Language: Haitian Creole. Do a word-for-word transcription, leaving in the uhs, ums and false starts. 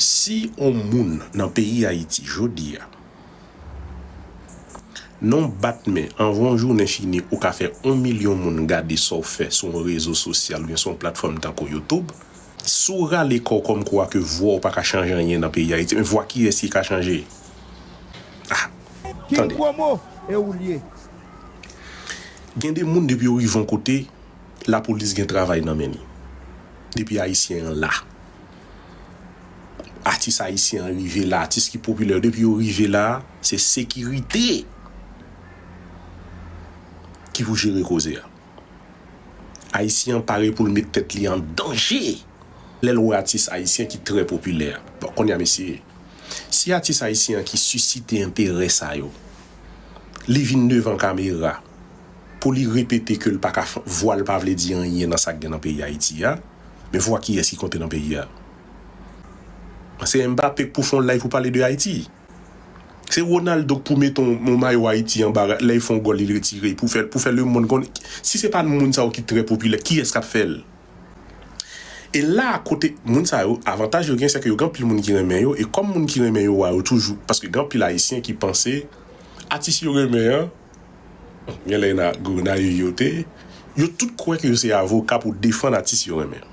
Si yon moun nan peyi Ayiti jodi a, nan yon bat men, anvan yon jounen fini, ou ka fè yon milyon moun gade sa w fè sou yon rezo sosyal oubyen sou yon platfòm tankou YouTube, si w rale kò w kòmkwa ke vwa w pa ka chanje anyen nan peyi Ayiti, men vwa kiyès ki ka chanje? Ah, tande. King Promo, e ou l ye. Gen de moun depi yo rive yon kote, lapolis gen travay nan men li. Depi Ayisyen an la. Atis ayisyen an rive la, atis ki popilè, depi yo rive la, se sekirite ki pou jere koze a. Ayisyen an pare pou l met tèt li an danje lè l wè atis ayisyen ki trè popilè. Bon, kounye a, mesye, si atis ayisyen an ki sisite enterè sa yo, li vin devan kamera pou li repete ke l pa ka f-, vwa l pa vle di anyen nan sa k gen nan peyi Ayiti a, men vwa kiyès ki konte nan peyi a? Se Mbappé k pou fè yon live pou pale de Ayiti. Se Ronaldo k pou mete yon, yon mayo Ayiti anba, lè l fè yon gòl, li retire pou fè, pou fè lemonn konnen. Si se pa moun sa yo ki trè popilè, kiyès k ap fè l? E la, kote moun sa yo, avantaj yo gen, se ke yo gen anpil moun ki renmen yo, e kòm moun ki renmen yo a yo toujou, paske gen anpil Ayisyen ki panse atis yo renmen an, gen lè y a gwo nayiv yo te, yo tout kwè ke yo se avoka pou defann atis yo renmen.